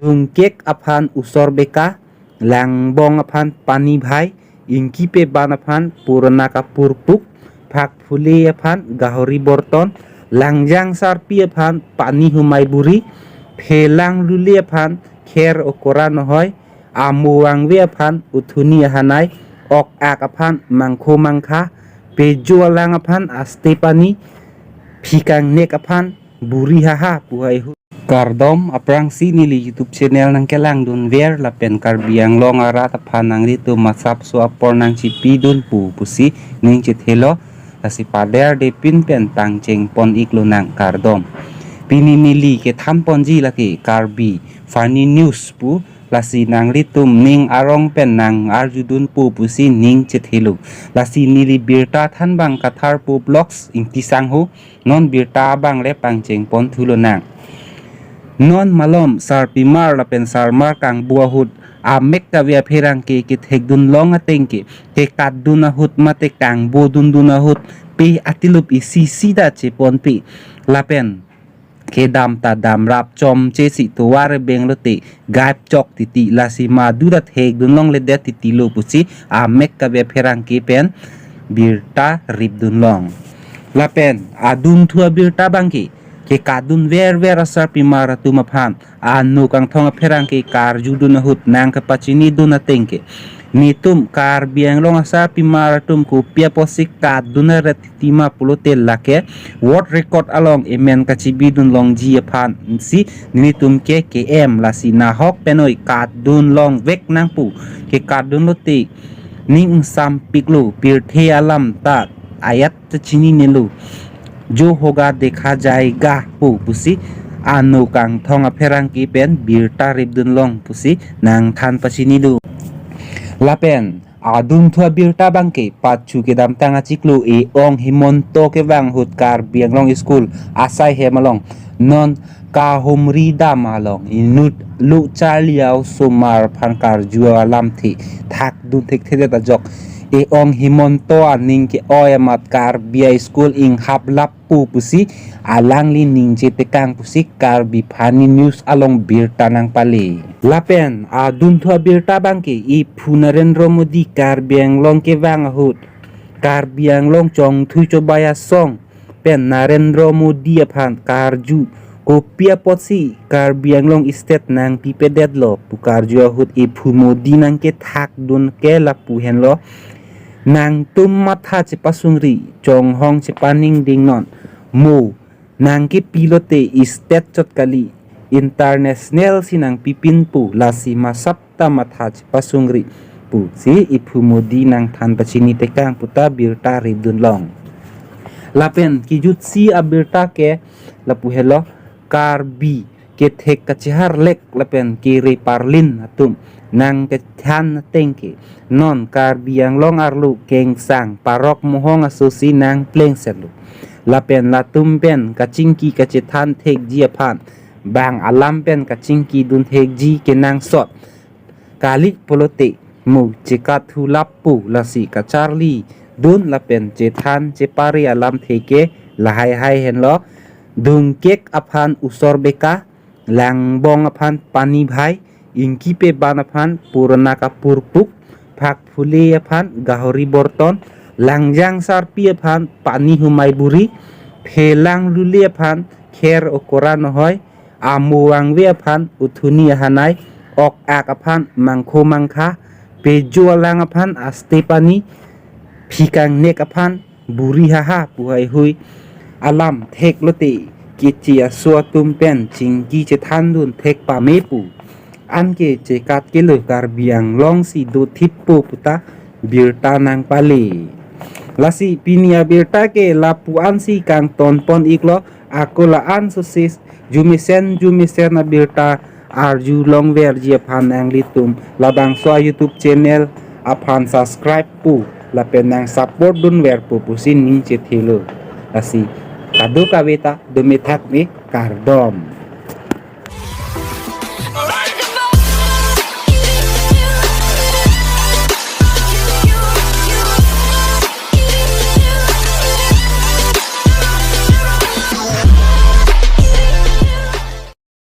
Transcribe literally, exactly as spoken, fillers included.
Dungkek aphan usor beka, langbong aphan pani bhai, ingki pe ban aphan purana kapur puk, phak phule aphan gahori borton, langjang sarpi aphan pani humai buri, phelang lule aphan kher okora nohoi, amo vangve aphan uthuni ahanai, ok ak aphan mangkho mangkha, pejo alang aphan aste pani, phikang nek aphan buri haha pu hai hu. Kardom, aphrangsi neli YouTube channel nangkelangdun ver lapen Karbi Anglong arat aphan nanglitum masap so apor nangchipidun pu pusi ning chethelo, lasi paderdepin pen pangcheng pon ik lonang kardom. Pini neli kethan ponji lake Karbi funny news pu, lasi nanglitum ning arong pen nang arjudun pu pusi ning chethelo. Lasi neli birta thanbang Kathar pu vlogs Ingti Sangho, non birta abang le pangcheng pon thu lonang. Non malom sarpimar lapen sarmar kangbo ahut amek kave apherangke kethekdun long ateng ke, kekatdun ahut mate kangbo dundun ahut pe atilup isi isi ta cheponpe lapen kedam ta damrap chomche si tovar beng lote gaip chok titi, lasi madu ta thekdun longledet titi lo pusi amek kave apherangke pen birta ripdun long. Lapen adunthu abirta abangke, kekatdun verver asarpimar atum aphan, ano kangthong apherangke karjudun ahut nangkapachinidun ateng ke, netum Karbi Anglong asarpimar atum kopi apotsi katdun aret titi ma pulote lake world record along emen kachibidun longji aphansi netum ke ke-em, lasi nahok penoi katdun longvek nangpu, kekatdun lote ning ingsampik lo, pirthe alam ta ajat ta chininelo, jo hoga dekha jayega pu pusi ano kangthong apherangke pen birta ripdun long pusi nangthan pachinido. Lapen adunthu abirta abangke, pachu kedamtang achiklo E-ong Himanta kevang ahut Karbi Anglong school asai hem along non kahumri dam along inut lo charli a-osomar aphan karju alamthe thakdun thekthedet ajok E-ong Himanta aning ke-oi amat Karbi a-school inghaplap pu pusi alangli ningje tekang pusi Karbi Funny News along birta nangpale. Lapen adunthu abirta abangke, iphu Narendra Modi Karbi Anglong kevang ahut Karbi Anglong chongthui chobai asong pen Narendra Modi aphan karju, kopi apotsi Karbi Anglong state nangpipedetlo pu karju ahut iphu Modi nangkethakdun ke lapu henlo, nangtum matha chepasungri, chonghong chepaningding non, mo nangkepi lote state chot kali, international si nangpipin pu, lasi masap ta matha chepasungri pusi iphu Modi nangthan pachini tekang puta birta ripdun long. Lapen kejutsi abirta ke lapu helo, Karbi kethek kachihar lek lapen kere parlin atum nangkethan ateng ke, non Karbi Anglong arlo kengsang parok mohong asosi nangplengsetlo. Lapen latum pen kachingki kachethan thekji aphan, bang alam pen kachingkidun thekji kenangsot kali pulote mo chekathulap pu, lasi kacharlidun lapen chethan chepare alamthe ke lahai hai henlo, dungkek aphan usor beka, langbong aphan pani bhai, ingki pe ban aphan purana kapur puk, phak phule aphan gahori borton, langjang sarpi aphan pani humai buri, phelang lule aphan kher okora nohoi, amo vangve aphan uthuni ahanai, ok ak aphan mangkho mangkha, pejo alang aphan aste pani, phikang nek aphan buri haha pu hai hui alam thek lote keche aso atum pen chingki chethandun thek pame pu. Anke chekat kelo Karbi Anglong si dothip po puta birta nangpale. Lasi pini abirta ke lapu ansi kangton pon iklo, ako la-an sosis jumesen jumesen abirta arjulong verji aphan nanglitum labangso a-YouTube channel aphan subscribe pu lapen nang support dunver pu pusi ning chethelo. Lasi kadokave ta dome thakme, kardom.